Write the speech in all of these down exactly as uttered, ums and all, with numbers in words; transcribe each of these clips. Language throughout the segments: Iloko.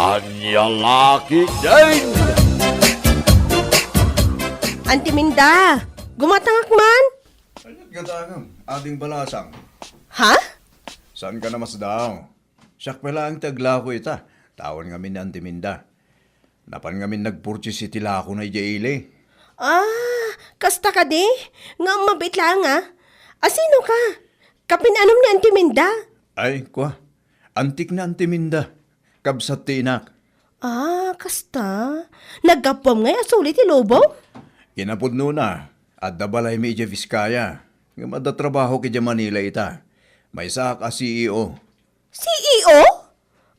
Ania la ketdin? Anti Minda, gumatangak man? Ania gatangem, Ading Balasang? Ha? Saanka namasdaw? Siak pay laeng ti aglako ita. Tawen ngamin ni Anti Minda. Napan ngamin nagpurchase iti lakona idiay ili. Ah, kasta kadi? Nga mabiit laeng, ah. Asino ka? Kapin-anom ni Anti Minda? Ay, kua. Antik ni Anti Minda. Kabsat ti inak. Ah, kasta. Naggapuam ngay a suli ti lubong? Kinapudnona, adda balaymi idiay Vizcaya. Ngem adda trabahok idiay Manila ita. Maysaak a C E O. C E O?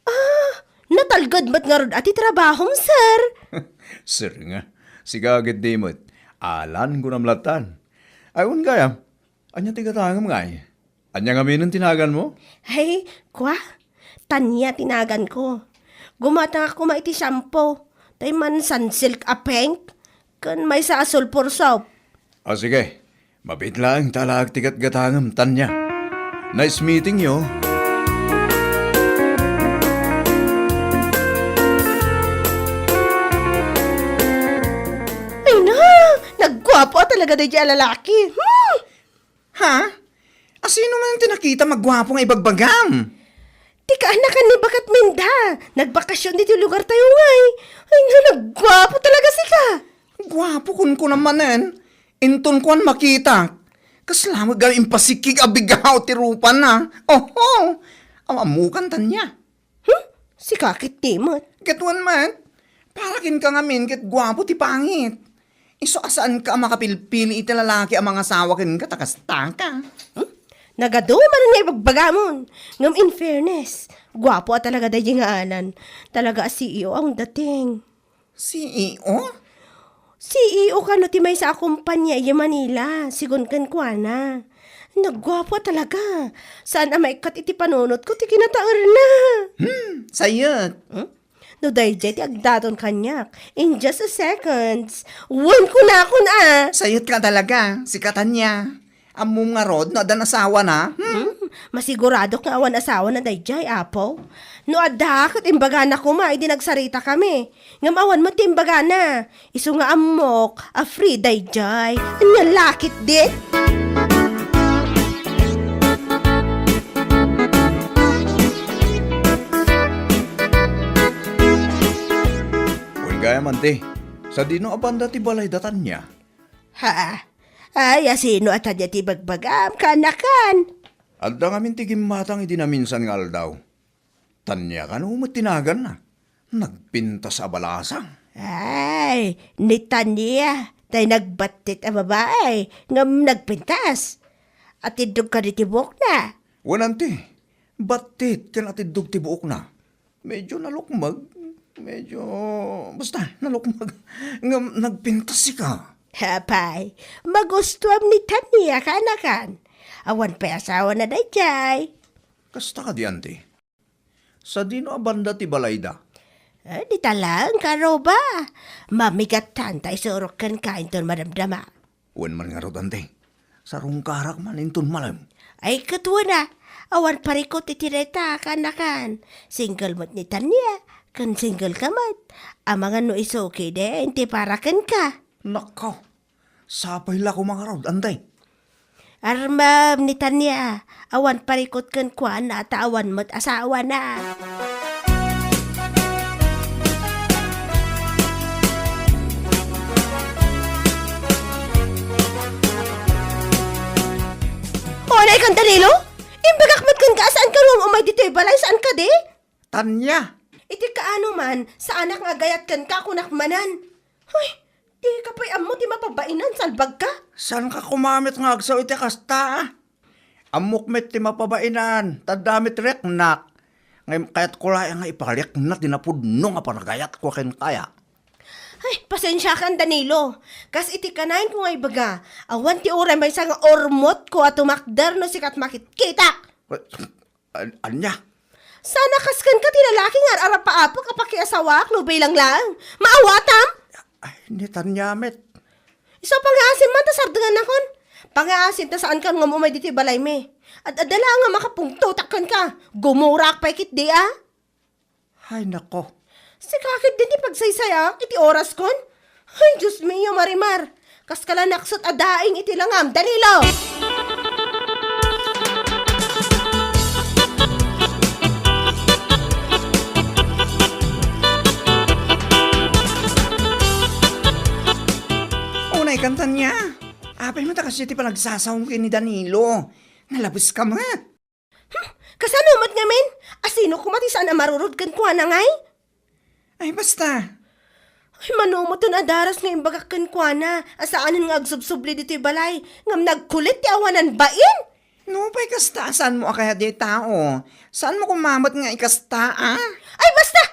Ah, natalged met ngarud a ti trabahom, sir. Sir nga. Sika ketdi met. Alan, kunam lattan. Ay, wen gayam. Ania ti gatangem ngay? Ania ngaminen ti naganmo? Ay, kua? Tania ti naganko. Gumatangak koma iti shampoo. Tay man Sunsilk a pink. Ken maysa a sulfur soap. O sige, mabiit laeng ta alaek ti gatgatangem, Tania. Nice meeting you. Ay na! Nagguapo a talaga daydiay a lalaki. Hmm! Ha? Asino man ti nakitam a guapo nga ibagbagam? Ti kaanakan ni Baket Minda. Nagbakasyon ditoy lugartayo ngay. Ay nga, nagguapo talaga sika. Guapo kunkunam manen. Inton kuan makitak, kasla met nga impasikkig a bigaw ti rupana. Oho! Aw, ammokan, Tania. Hmm? Sika ketdi met. Ket wen met, para kenka ngamin ket guapo ti pangit. Isu a saanka a makapilpili iti lalaki a mangasawa kenka ta kastaka. Hmm? Nagadu manen nga ibagbagamon. Ngem in fairness, guapo a talaga daydiay nga Alan. Talaga a C E O ang dating. C E O? C E O kano ti maysa a kompania idiay Manila, sigun kenkuana. Nagguapo a talaga. Saan a maikkat iti panunotko ti kinataerna. Hmm, sayet. Hmm? No daydiay ti agdaton kaniak, in just a seconds, wen kunakon a. Sayet ka talaga, sika Tania. Ammom ngarud no addan asawana? Hmm? Hmm, masiguradok nga awan asawana daydiay, Apo. No adda, ket imbagana koma idi nagsaritakami. Ngem awan met ti imbagana. Isu nga ammok a free daydiay. Ania la ketdi? Wen gayam, Anti, sadino a banda ti balayda, Tania? Ha? Ay, asino a Tania ti ibagbagam, kaanakan? Adda ngamin ti gimmatang idi naminsan nga aldaw. Tania kano met ti naganna. Nagpintas a balasang. Ay, ni Tania, tay nagbattit a babai, ngem nagpintas. Atiddog kadi ti buokna? Wen, Anti, battit ken atiddog ti buokna. Medyo nalukmeg. Medyo, basta, nalukmeg. Ngem nagpintas sika. Apay, magustuam ni Tania, kaanakan. Awan pay asawana daydiay. Kasta kadi, Anti? Sadino a banda ti balayda? Eh, dita laeng, karuba. Mamigattan ta isurok kenka inton madamdama. Wen man ngarud, Anti. Sarungkarak man inton malem. Ay, ket wen a, awan parikut iti dayta, kaanakan. Single met ni Tania, ken single ka met. Amangan no isu ketdi ti para kenka. Nako, sapay la koma ngarud, Anti. Armem ni Tania, awan parikut kenkuana ta awan met asawana. Unay kan, Danilo? Imbagak met kenka a saan ka nga umay ditoy balay, saan kadi? Tania! Iti kaano man, saanak nga agayat kenka, kunak manen. Hoy, dika pay ammo ti mapabainan, salbagka? Saanka koma met nga agsao iti kasta, a? Ammok met ti mapabainan, ta adda met riknak. Ngem kayatko laeng nga iparikna ti napudno nga panagayatko kenka. Ay, pasensiakan, Danilo. Kas iti kanayon ko nga ibaga, awan ti uray maysa nga urmotko a tumakder no sika ti makitkitak. An-, ania? Sana kas kenka ti lalaki nga ar-arapaapek a pakiasawaak no bilang laeng. Maawatam? Ay, ni Tania met. Isu a pangaasim man ta sardengannakon. Pangaasim ta saan kan nga umay ditoy balaymi. Ad-adda laeng nga makapungtotak kenka. Gumurak pay ketdi a. Ay, nako. Sika ketdi ti pagsaysayaak iti oraskon? Ay, Dios mio, Marimar! Kaskala nakset a daing iti langam, Danilo! Unay kan, Tania. Apay met a kasdiay ti panagsasaom ken ni Danilo? Nalabeska met. Hmm, kasano met ngamin? Asino koma ti saan a marurod kenkuana ngay? Ay, basta. Ay, mano met ti adaras nga imbagak kenkuana a saanen nga agsubsubli ditoy balay ngem nagkulit ti awanan bain? Nupay kasta a saanmo a kayat diay tao, saanmo koma met nga ikasta, a? Ay, basta!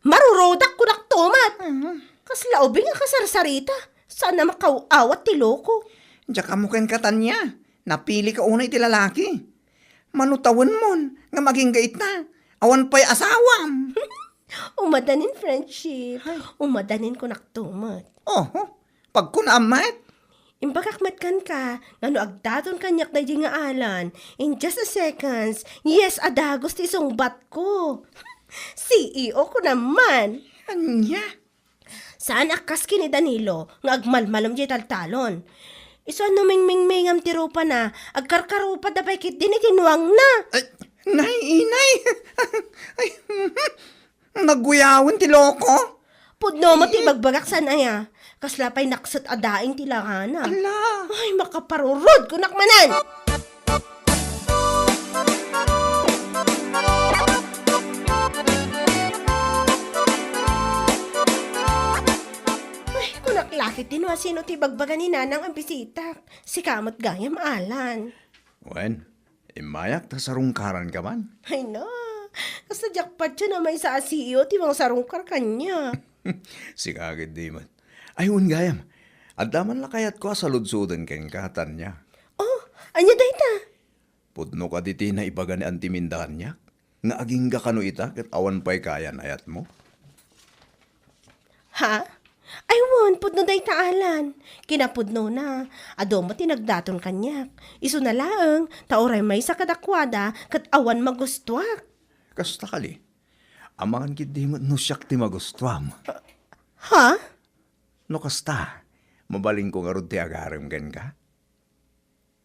Marurodak kunak to met. Mhm. Kasla ubing a kasarsarita. Saan a makaw-awat ti loko. Diak ammo kenka, Tania. Napilika unay ti lalaki. Mano tawenmon nga agingga ita, awan pay asawam. Umadanin friendship. Ay. Umadanin kunak to met. Oho, pagkunaam met. Imbagak met kenka nga no agdaton kaniak daydi nga Alan, in just a seconds, yes a dagus ti sungbatko. C E O ko naman. Ania? Saan a kas ken ni Danilo nga agmalmalem diay taltalon. Isu a no mingmingmingam ti rupana, agkarkarupatda pay ketdin iti nuangna. Ay, nay, inay! Ay, naguyawen ti loko? Pudno met ti ibagbagak, saan aya? Kasla pay nakset a daing ti langana. Ala! Ay, makaparurod kunak manen! Ay, kunak la ketdin no asino ti ibagbaga ni Nanang a bisitak. Sika met gayam, Alan. Wen, immayak ta sarungkaranka man. Ay na, kasla diak patien a maysa a C E O ti mangsarungkar kaniak. Sika ketdi met. Ay, wen gayam, adda man la kayatko a saludsoden kenka, Tania. Oh, ania dayta? Pudno kadi ti naibaga ni Anti Minda kaniak nga agingga kano ita ket awan pay kayan-ayatmo? Ha? Ay wen, pudno dayta, Alan. Kinapudnona, adu met ti nagdaton kaniak. Isuna laeng, ta uray maysa kadakuada ket awan magustuak. Kasta kadi, amangan ketdi met no siak ti magustuam. Ha? No kasta, mabalinko ngarud ti agarem kenka?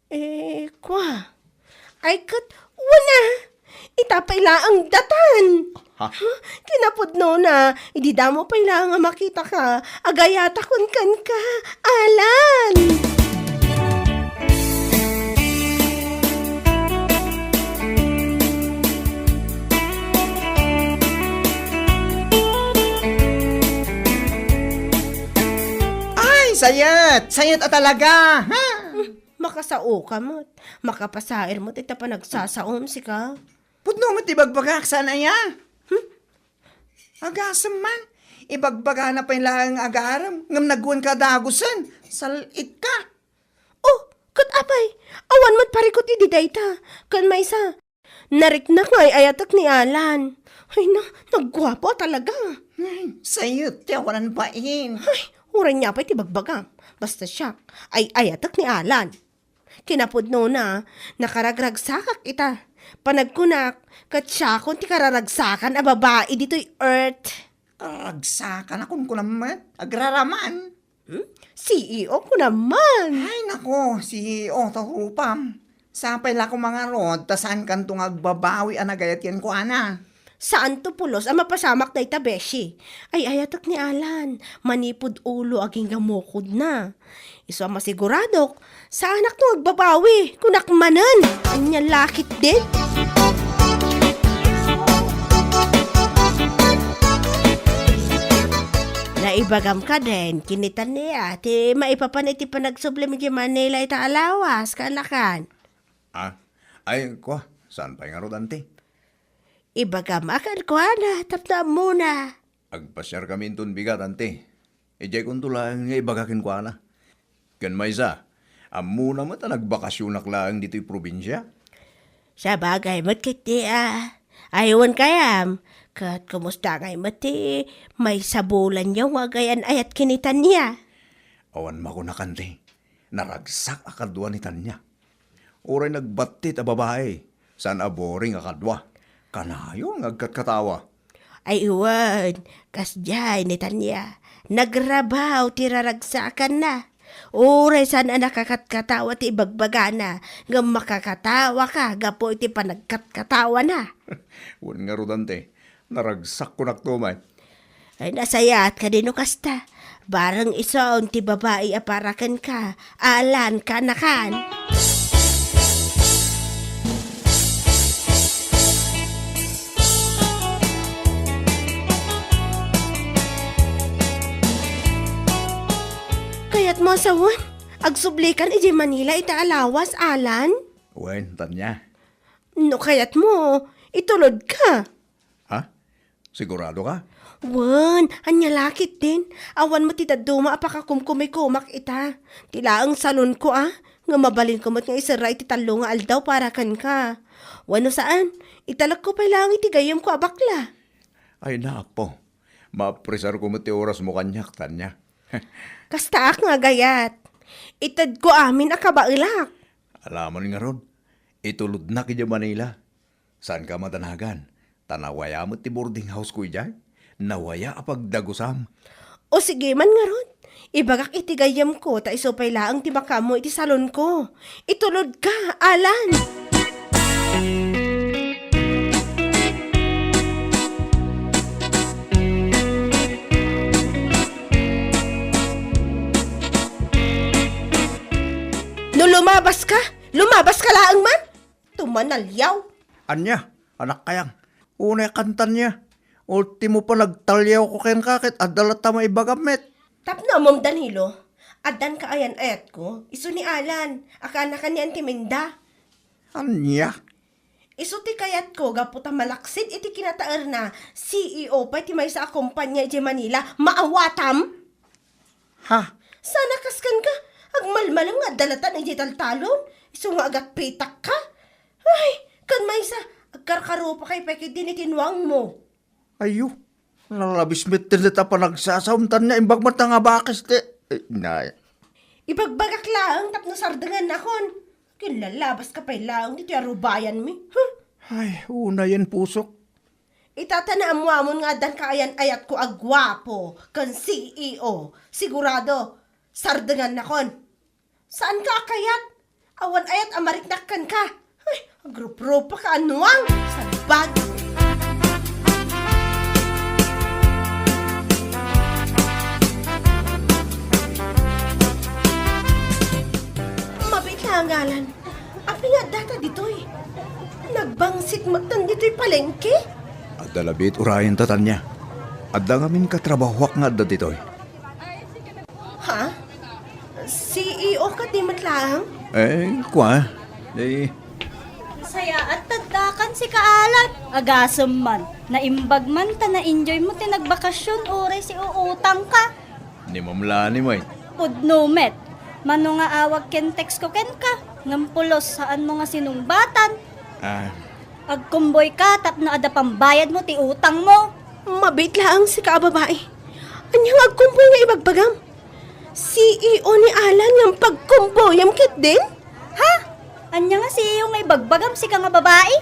Eh, kua. Ay, ket wen a, ita pay laeng datan. Ha? Ha? Kinapudnona, idi damo pay laeng a makitaka, agayatakon kenka, Alan. Ay, sayet! Sayet a talaga! Ha? Makasaoka met. Makapasair met ita panagsasaom, sika. Pudno met ti bagbagak, saan aya? Hmm? Agasem man. Ibagbagana pay laeng agarem, ngem nagwenka dagusen. Sal-itka. Oh, ket apay, awan met parikut idi dayta. Ken maysa, nariknak nga ay-ayatek ni Alan. Ay na, nagguapo a talaga. Ay, sayet ti awanan bain. Ay, uray nia pay ti bagbagam. Basta siak, ay-ayatek ni Alan. Kinapudnona, nakaragragsakak ita. Panagkunak, ket siakon ti kararagsakan a babai ditoy earth. Kararagsakan a kunkunam met, agraraman. Hmm? C E O ko naman. Ay, nako, C E O ta rupam. Sapay la koma ngarud ta saankanto nga agbabawi a nagayat kenkuana. Saanto pulos a mapasamak dayta, beshi. Ay-ayatek ni Alan, manipud ulo agingga mukodna. Isu a masiguradok, saanakto nga agbabawi, kunak manen. Ania la ketdin? Naibagam kadin, ken ni Tania, ti maipapan iti panagsublim idiay Manila ita a lawas, kaanakan. Ah, ay, kua, saan pay ngarud, anti? Ibagam a kenkuana tapno ammona. Agpasiarkami inton bigat, anti. Idiaykonto laeng nga ibaga kenkuana. Ken maysa, ammona met a nagbakasionak laeng ditoy probinsia. Sabagay met ketdi a. Ay, wen kayam, ket kumusta ngay met ti maysa bulanyo nga agayan-ayat ken ni Tania? Awan makunak, anti. Naragsak a kadua ni Tania. Uray nagbattit a babai, saan a boring a kadua. Kanayon nga agkatkatawa. Ay wen, kasdiay ni Tanya. Nagrabaw ti raragsakanna. Uray saan a nakakatkatawa ti ibagbagana, ngem makakatawa ka gapu iti panagkatkatawana. Wen ngarud, Ante, naragsak kunak to met. Ay, nasayaat kadi no kasta. Bareng isun ti babai a para kenka, Alan, kaanakan. Kayatmo a sawen, agsublikan idiay Manila ita a lawas, Alan? Wen, Tanya. No kayatmo, itulodka. Ha? Sigurado ka? Wen, ania la ketdin? Awan met ti dadduma a pakakumkumikomak ita. Ti laeng salonko a, nga mabalinko met nga iserra iti tallo nga aldaw para kenka. Wenno saan, italekko pay laeng iti gayyemko a bakla. Ay, naakpo. Maapresarko met ti orasmo kaniak, Tanya. Kastaak nga agayat. Itedko amin a kabaelak. Alamon ngarud, itulodnak idiay Manila. Saanka madanagan, ta nawaya met ti boarding house-ko idiay. Nawaya a pagdagusam. O sige man ngarud, ibagak iti gayyemko ta isu pay laeng ti makaammo iti salonko. Itulodka, Alan! No lumabaska, lumabaska laeng man! Tumanaliaw. Ania, anak kayang? Unay kan Tanya. Ultimo pa nagtaliawko kenka ket adda latta maibagam met. Tapno ammom, Danilo, addan kaayan-ayatko, isu ni Alan, a kaanakan ni Auntie Minda. Ania? Isu ti kayatko gapu ta malaksid iti kinataerna, C E O pay ti maysa a kompanya idiay Manila, maawatam? Ha? Saan a kas kenka, agmalmalem nga adda latta idiay taltalon, isu nga agatpitakka. Ay, ken maysa, agkarkarupakay pay ketdin iti nuangmo. Ayyo, nalabis met ti deta panagsasaom, Tanya, imbag met nga bakes ti, eh, nay. Ibagbagak laeng tapno sardengannakon. Kinlalabaska pay laeng ditoy a rubayanmi. Huh? Ay, unayen pusok. Ita ta naammoamon nga addan kaayan-ayatko a guapo ken C E O. Sigurado, sardengannakon. Saanka a kayat? Awan ayat a mariknak kenka. Ay, agruprupa ka, anuang! Salbag! Mabiit la a ngalan. Apay nga addata ditoy? Nagbangsit met ditoy palengke? Adda labi ti urayenta, Tanya. Adda ngamin katrabahoak nga adda ditoy. Ha? C E O ka di met laeng? Eh, kua. Eh. Sayaat taddakan sika, Alan. Agasem man. Naimbag man ta na-enjoy mo ti nagbakasyon uray si uutang ka. Ni Ma'am Lani, may. Pudno met. Mano nga awag ken text ko kenka, ngem pulos saan mo nga sinungbatan. Ah. Agkumboy ka tapno adda pambayad mo ti utang mo. Mabiit laeng sika a babai. Ania nga agkumboy nga ibagbagam? C E O ni Alan nga pagkumboyam ketdin? Ha? Ania nga C E O nga ibagbagam, sika nga babai?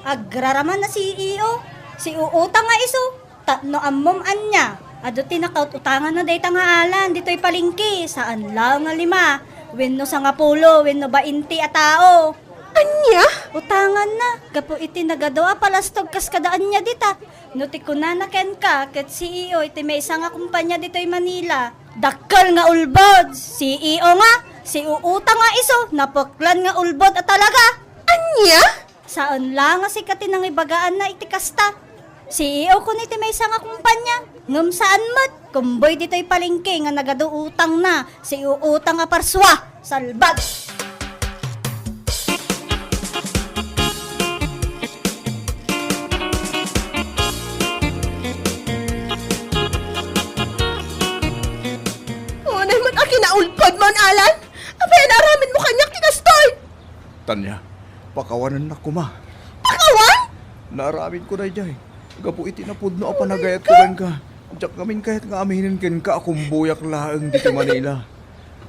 Agraraman a C E O. Si uutang nga isu. Tapno ammom ania, adu ti nakaut-utanganna dayta nga Alan ditoy palengke, saan laeng nga lima, wenno sangapulo, wenno bainte a tao. Ania? Utanganna, gapu iti nagadu a palastog kas kada ania dita. No ti kunana kenka, ket C E O iti maysa nga kompanya ditoy Manila. Dakkel nga ulbod, C E O nga, si uutang nga isu, napeklan nga ulbod a talaga. Ania? Saan la nga sika ti nangibagaanna iti kasta. C E O koni ti maysa nga kompanya, ngem saan met. Kumboy ditoy palengke nga nagadu utangna, si uutang a parsua. Salbag! Unay met a kinaulbod mon, Alan! Apay a naaramidmo kaniak ti kastoy? Tanya, pakawanennak koma. Pakawan? Naaramidko daydiay. Gapu iti napudno a panagayatko kenka, diak ngamin kayat nga aminen kenka a kumboyak laeng ditoy Manila.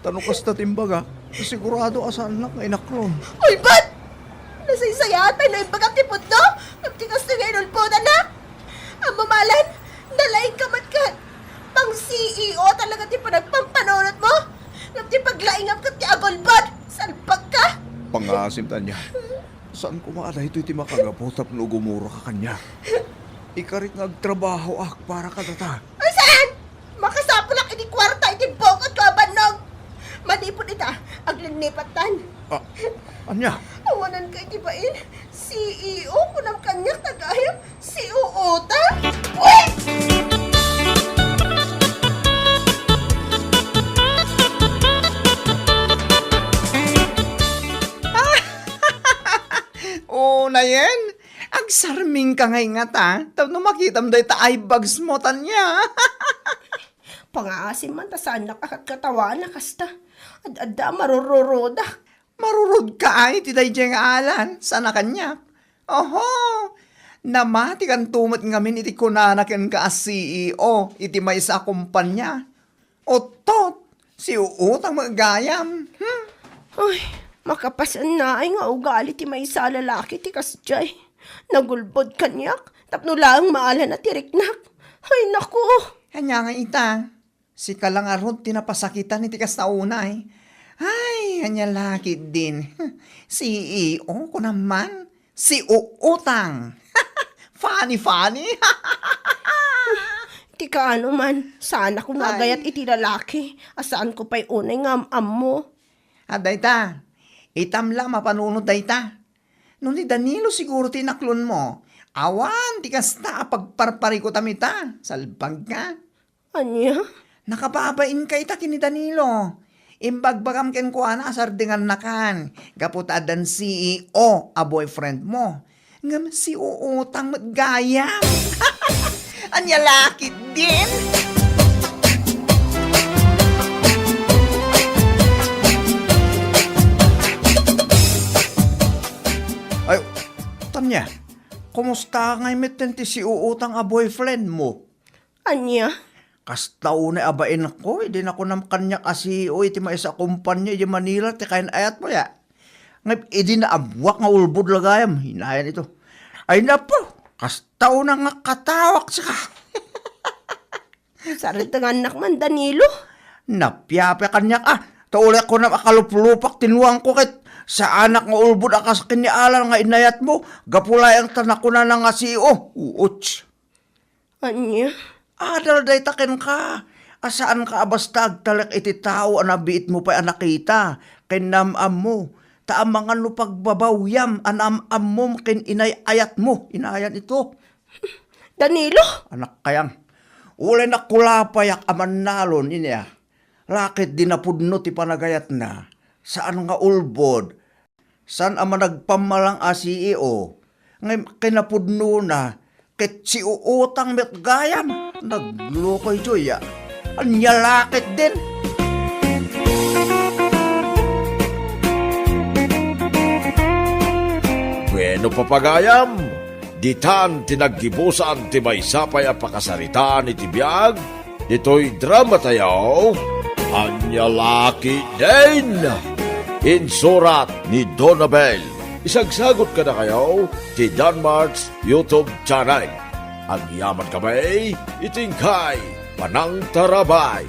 Ta no kasta ti imbagak, sigurado a saannak nga inaklon. Ulbod! Nasaysayaat pay no imbagam ti pudno, ngem ti kastoy nga inulbodannak. Ammom Alan, nalaing ka met ket. Pang-C E O talaga ti panagpampanunot mo? Ngem ti paglaingam ket ti agulbod? Salbag ka! Pangaasim, Tanya. Saan koma a daytoy ti makagapu tapno gumura ka kaniak? Ikarik nga agtrabahoak para kadata. Ay, saan? Makasapulak iti kuarta iti bukod ko a bannog. Manipud ita, aglinnipat tan. Ah, ania? Awanan ka iti bain. C E O, kunam kaniak, tagayam, si Uota. Pwet! Unayen, agsarming ka ngay ngata, tapno makitam dayta eye bags mo, Tanya. Pangaasim man ta saannak a katkatawaan a kasta. Ad-adda a marururodak. Marurod ka ay iti daydiay nga Alan, saan a kaniak? Oho! Namatikanto met ngamin iti kunana kenka a C E O iti maysa a kumpanya. Uttot, si Uutang met gayam. Hmm? Ay, makapasannaay nga ugali ti maysa a lalaki ti kasdiay. Nagulbod kaniak tapno laeng maala na ti riknak. Ay, naku! Ania nga ita? Sika la ngarud ti napasakitan iti kasta unay. Ay, ania la ketdin. C E O ko naman. Si Uutang. Funny, funny. Ti kaano man, saanak nga agayat iti lalaki a saanko pay unay nga am-ammo. Adda ita, itam la mapanunot dayta. No ni Danilo siguro ti inaklonmo, awan ti kasta a pagparparikutam ita. Salbag ka. Ania? Nakababain ka ita ken ni Danilo. Imbagbagam kenkuana a sardengannakan gapu ta addan C E O a boyfriend mo. Ngem si Uutang met gayam. Ania la ketdin? Ay, Tanya, kumusta ngay metten ti si Uutang a boyfriend mo? Ania? Kasta unay a bainko, idi nakunam kaniak a C E O iti maysa a kumpanya iti Manila ti kain-ayatmo, ya. Ngem idi naammoak nga ulbod la gayam, inayan ito. Ay napo, kasta unay nga katawak sika. Sardengannak man, Danilo. Napiapia kaniak, ah. Ta uliak kunam a kaluplupak ti nuangko ket saanak nga ulbod a kas ken ni Alan nga inayatmo, gapu laeng ta nakunana nga C E O. Uuch. Ania? Adal dayta kenka, a saanka a basta agtalek iti tao a nabiitmo pay a nakita ken naam-ammo, ta amangan no pagbabawyam a naam-ammom ken inay-ayatmo, inayan ito. Danilo? Anak kayang, ulay nakulapayak a mannalon inia, lakit di napudno ti panagayatna, saan nga ulbod, saan a managpammalang a C E O, ngem kinapudnona ket si Uutang met gayam. Naglukoy, Joy, a. Ania lakit din? Bueno, papagayam, ditan ti naggibusan ti maysa pay a pakasaritaan iti biag ditoy drama tayo, Ania Lakit Din. Insurat ni Donabel. Isagsagot kadakayo ti Danmart's YouTube channel. Agyaman kami iti inkay panangtarabay.